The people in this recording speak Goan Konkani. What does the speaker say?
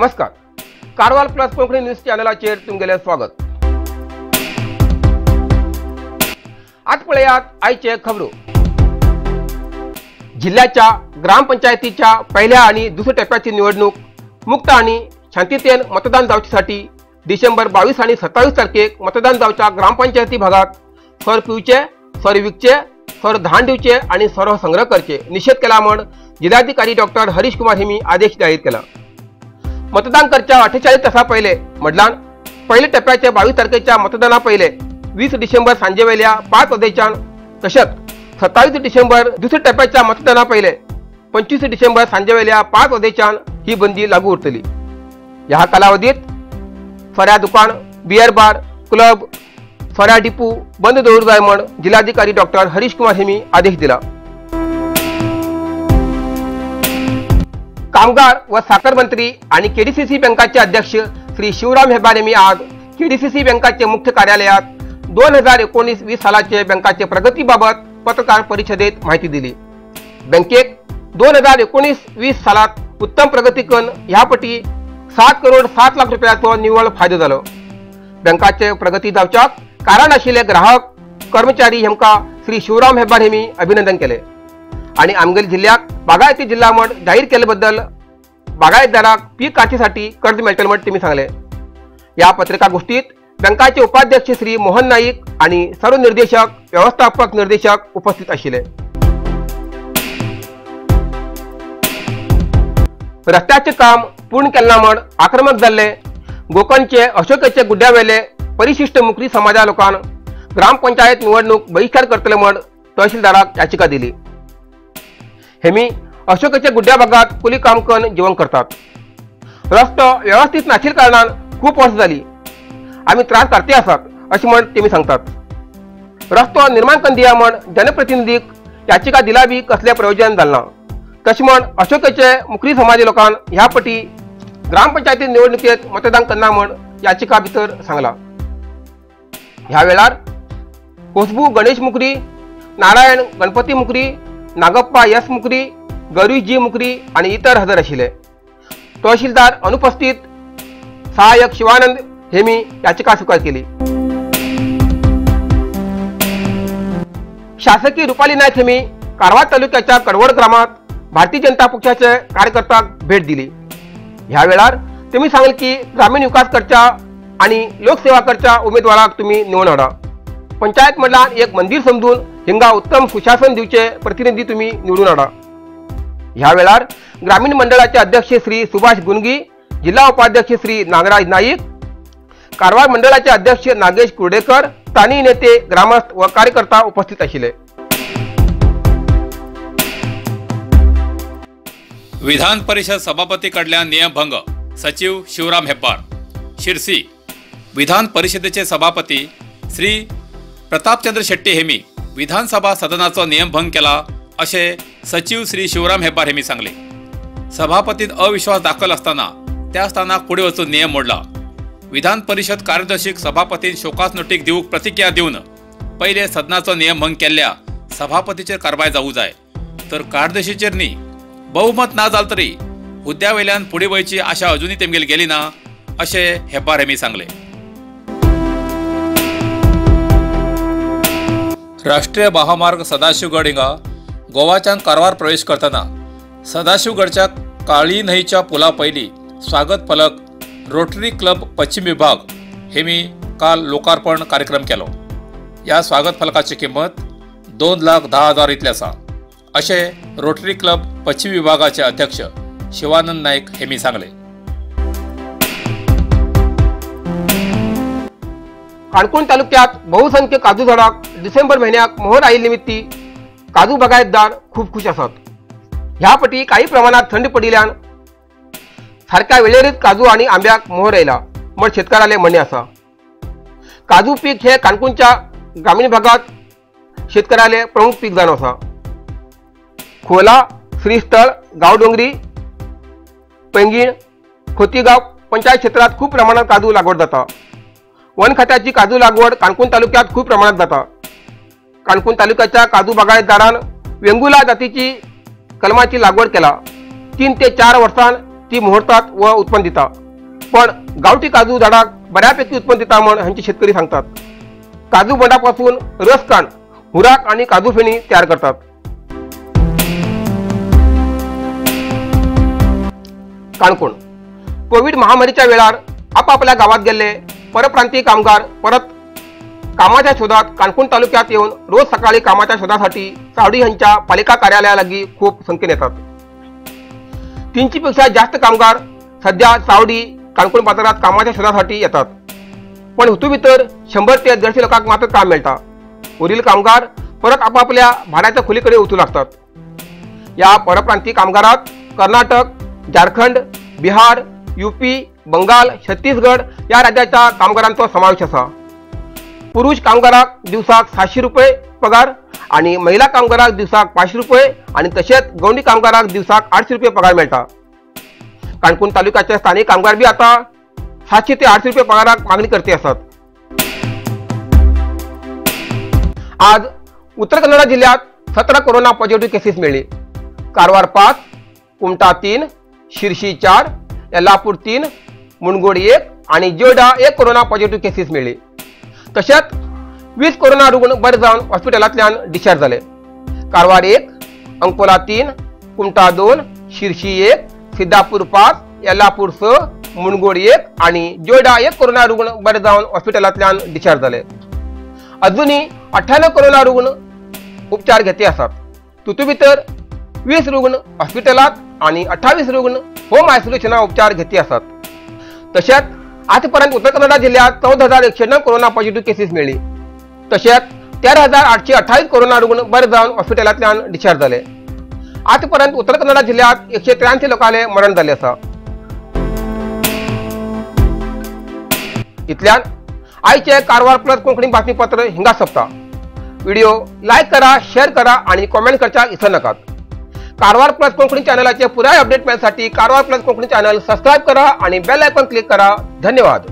नमस्कार, कारवार प्लस कोंकणी न्यूज चॅनलाचेर तुमगेलें स्वागत। आज पळयात आयचे खबरो। जिल्ह्याच्या ग्रामपंचायतीच्या पहिल्या आणि दुसऱ्या टप्प्याची निवडणूक मुक्त आणि शांततेन मतदान जावच्यासाठी डिसेंबर 22 आणि 27 तारखेक मतदान जावच्या ग्रामपंचायती भागात सर पिवचे, सर विकचे, सर धान दिवचे आणि सर संग्रह करचे निषेध केला म्हण जिल्हाधिकारी डॉक्टर हरीश कुमार हेमी आदेश जाहीर केला। मतदान करच्या 48 तासा पहिले म्हटल्यान पहिले टप्प्याच्या 22 तारखेच्या मतदाना पहिले 20 डिसेंबर सांजेवेल्या 5 वाजेच्यान तसेच 27 डिसेंबर दुसऱ्या टप्प्याच्या मतदाना पहिले 25 डिसेंबर सांजेवेल्या 5 वाजेच्यान ही बंदी लागू उरतली। ह्या कालावधीत फऱ्या दुकान, बियर बार, क्लब, फऱ्या डिपू बंद दवरूंक जाय म्हण जिल्हाधिकारी डॉक्टर हरीश कुमार हेमी आदेश दिला। कामगार व साखर मंत्री आणि केडीसीसी बँकाचे अध्यक्ष श्री शिवराम हेब्बार यांनी आज केडीसीसी बँकाचे मुख्य कार्यालयात 2019-20 सालाचे बँकाचे प्रगतीबाबत पत्रकार परिषदेत माहिती दिली। बँकेत 2019-20 सालात उत्तम प्रगती करून ह्यापटी 7 करोड 7 लाख रुपयाचो निव्वळ फायदो जालो। बँकाचे प्रगती जावच्याक कारण आशिल्ले ग्राहक, कर्मचारी हेमका श्री शिवराम हेब्बार यांनी अभिनंदन केले आणि आमगेल जिल्ह्याक बागायती जिल्हा म्हण जाहीर केल्याबद्दल बागायतदाराक पीक काचीसाठी कर्ज मेळटलें म्हण तेमी सांगले। या पत्रकार गोष्टीत बँकाचे उपाध्यक्ष श्री मोहन नाईक आणि सर्व निर्देशक, व्यवस्थापक निर्देशक उपस्थित आशिल्ले। रस्त्याचे काम पूर्ण केलना म्हण आक्रमक जाल्ले गोकर्णचे अशोकेचे गुड्ड्यावेले परिशिष्ट मुकरी समाजा लोकांन ग्रामपंचायत निवडणूक बहिष्कार करतले म्हण तहसीलदाराक याचिका दिली। हेमी अशोकेच्या गुड्ड्या भागात कुली काम करून जीवन करतात। रस्तो व्यवस्थित नाशिल्ल्या कारणान खूप वर्ष जाली आमी त्रास काडते आसात अशें म्हण तेमी सांगतात। रस्तो निर्माण करून दिया म्हण जनप्रतिनिधीक याचिका दिला बी कसलें प्रयोजन जालें ना। तशें म्हण अशोकेचे मुकरी समाज लोकांन ह्या पटी ग्रामपंचायती निवडणुकेत मतदान करना म्हण याचिका भितर सांगला। ह्या वेळार कोसबू गणेश मुकरी, नारायण गणपती मुकरी, नागप्पा एस मुकरी, गौरी जी मुकरी आणि इतर हजर आशिल्ले। तहसीलदार अनुपस्थित, सहाय्यक शिवानंद हेमी याचिका स्वीकार केली। शासकीय रुपाली नाईक हेमी कारवार तालुक्याच्या कडवड ग्रामात भारतीय जनता पक्षाचे कार्यकर्त्यांक भेट दिली। ह्या वेळार तुम्ही सांगले की ग्रामीण विकास करच्या आणि लोकसेवा करच्या उमेदवाराक तुम्ही निवडून हाडा। पंचायत मंडळान एक मंदिर समजून हिंगा उत्तम सुशासन दिवचे प्रतिनिधी तुम्ही निवडून हाडा। ह्या वेळार ग्रामीण मंडळाचे अध्यक्ष श्री सुभाष गुंगी, जिल्हा उपाध्यक्ष श्री नागराज नाईक, कारवार मंडळाचे अध्यक्ष नागेश कुर्डेकर, स्थानीय नेते, ग्रामस्थ व कार्यकर्ता उपस्थित आशिल्ले। विधान परिषद सभापती कडल्यान नियमभंग, सचिव शिवराम हेब्बार। शिरसी विधान परिषदेचे सभापती श्री प्रतापचंद्र शेट्टी हेमी विधानसभा सदनाचो नियमभंग केला अशें सचिव श्री शिवराम हेब्बार हेमी सांगले। सभापतीन अविश्वास दाखल असताना त्या स्थानाक फुडें वचून नियम मोडला। विधान परिषद कार्यदर्शीक सभापतीन शोकास नोटीक दिवंक प्रतिक्रिया दिवन पयले सदनाचो नियमभंग केल्ल्या सभापतीचेर कारवाय जावूं जाय तर कार्यदर्शीचेर न्ही। बहुमत ना जाल तरी हुद्द्या वयल्यान फुडें वयची आशा अजुनूय तेमगेली गेली ना अशें हेब्बार हेमी सांगले। राष्ट्रीय महामार्ग सदाशिवगड हिंगा गोवाच्यान कारवार प्रवेश करतना सदाशिवगडच्या काळी न्हंयच्या पुला पयलीं स्वागत फलक रोटरी क्लब पश्चिम विभाग हेमी काल लोकार्पण कार्यक्रम केलो। ह्या स्वागत फलकाची किंमत 2,10,000 इतली आसा अशें रोटरी क्लब पश्चिम विभागाचे अध्यक्ष शिवानंद नाईक हेमी सांगले। काणकोण तालुक्यात बहुसंख्य काजू झाडाक डिसेंबर महिन्याक मोहर आयिल्ले निमित्ती काजू बागायतदार खूब खुश आसात। ह्या पटी काही प्रमाणात थंड पडिल्ल्यान सारक्या वेळेरीच काजू आणि आंब्याक मोहर आयला म्हण शेतकाराले म्हणणें आसा। काजू पीक हे काणकोणच्या ग्रामीण भागात शेतकऱ्याले प्रमुख पीक जावन आसा। खोला, श्रीस्थळ, गांवडोंगरी, पैंगीण, खोतीगांव पंचायत क्षेत्रात खूब प्रमाणात काजू लागवड जाता। वन खात्याची काजू लागवड काणकोण तालुक्यात खूब प्रमाणात जाता। काणकोण तालुक्याच्या काजू बागायतदारान वेंगुला जातीची कलमाची लागवड केला। 3 ते 4 वर्षां ती मोहरतात व उत्पन्न दिता, पण गावठी काजू झाडाक बऱ्यापैकी उत्पन्न दिता म्हण हांचे शेतकरी सांगतात। काजू बोंडापासून रस काण, हुराक आणि काजू फेणी तयार करतात। काणकोण कोविड महामारीच्या वेळार आपापल्या गावात गेल्ले परप्रांतीय कामगार परत कामाच्या शोधात काणकोण तालुक्यात येऊन रोज सकाळी कामाच्या शोधासाठी चावडी यांच्या पालिका कार्यालयालागी खूप संख्येने येतात। 300 पेक्षा जास्त कामगार सध्या चावडी काणकोण बाजारात कामाच्या शोधासाठी येतात, पण हेतू भितर 100 ते 150 लोकांक मात्र काम मेळटा। उरिल्ले कामगार परत आपापल्या भाड्याच्या खोलीकडे वचूं लागतात। या परप्रांतीय कामगारात कर्नाटक, झारखंड, बिहार, यूपी, बंगाल, छत्तीसगड या राज्याच्या कामगारांचो समावेश आसा। पुरुष कामगाराक दिवसाक 700 रुपये पगार आणि महिला कामगाराक दिवसाक 500 रुपये आणि तशेंच गवंडी कामगाराक दिवसाक 800 रुपये पगार मेळटा। काणकोण तालुक्याचे स्थानिक कामगार बी आता 700 ते 800 रुपये पगाराक मागणी करते आसात। आज उत्तर कन्नडा जिल्ह्यात 17 कोरोना पॉझिटिव्ह केसेस मेळ्ळी। कारवार 5, कुमटा 3, शिरशी 4, येल्लापूर 3, मुनगोड 1 आणि जोडा 1 कोरोना पॉझिटिव्ह केसेस मेळ्ळी। तशेंच 20 कोरोना रुग्ण बरे जावन हॉस्पिटलांतल्यान डिस्चार्ज जाले। कारवार 1, अंकोला 3, कुमटा 2, शिरशी 1, सिद्धापूर 5, येल्लापूर 6, मुनगोड 1 आणि जोडा 1 कोरोना रुग्ण बरे जावन हॉस्पिटलांतल्यान डिस्चार्ज जाले। अजूनही 98 कोरोना रुग्ण उपचार घेते आसात। तितू भितर 20 रुग्ण हॉस्पिटलात आणि 28 रुग्ण होम आयसोलेशना उपचार घेते आसात। तशेंच आजपर्यंत उत्तर कन्नडा जिल्ह्यात 14,109 कोरोना पॉझिटिव्ह केसेस मेळ्ळी। तशेंच 13,828 कोरोना रुग्ण बरे जावन हॉस्पिटलांतल्यान डिस्चार्ज जाले। आजपर्यंत उत्तर कन्नडा जिल्ह्यात 183 लोकांले मरण जाल्लें आसा। इतल्यान आयचे कारवार प्लस कोंकणी बातमीपत्र हिंगा सोंपता। व्हिडिओ लायक करा, शेअर करा आणि कॉमेंट करच्याक विसर नाकात। कारवार प्लस कोंकणी चॅनलाचे पुराय update मेळसाठी Karwar plus Konkani channel subscribe करा आणि बेल आयकॉन क्लिक करा। धन्यवाद।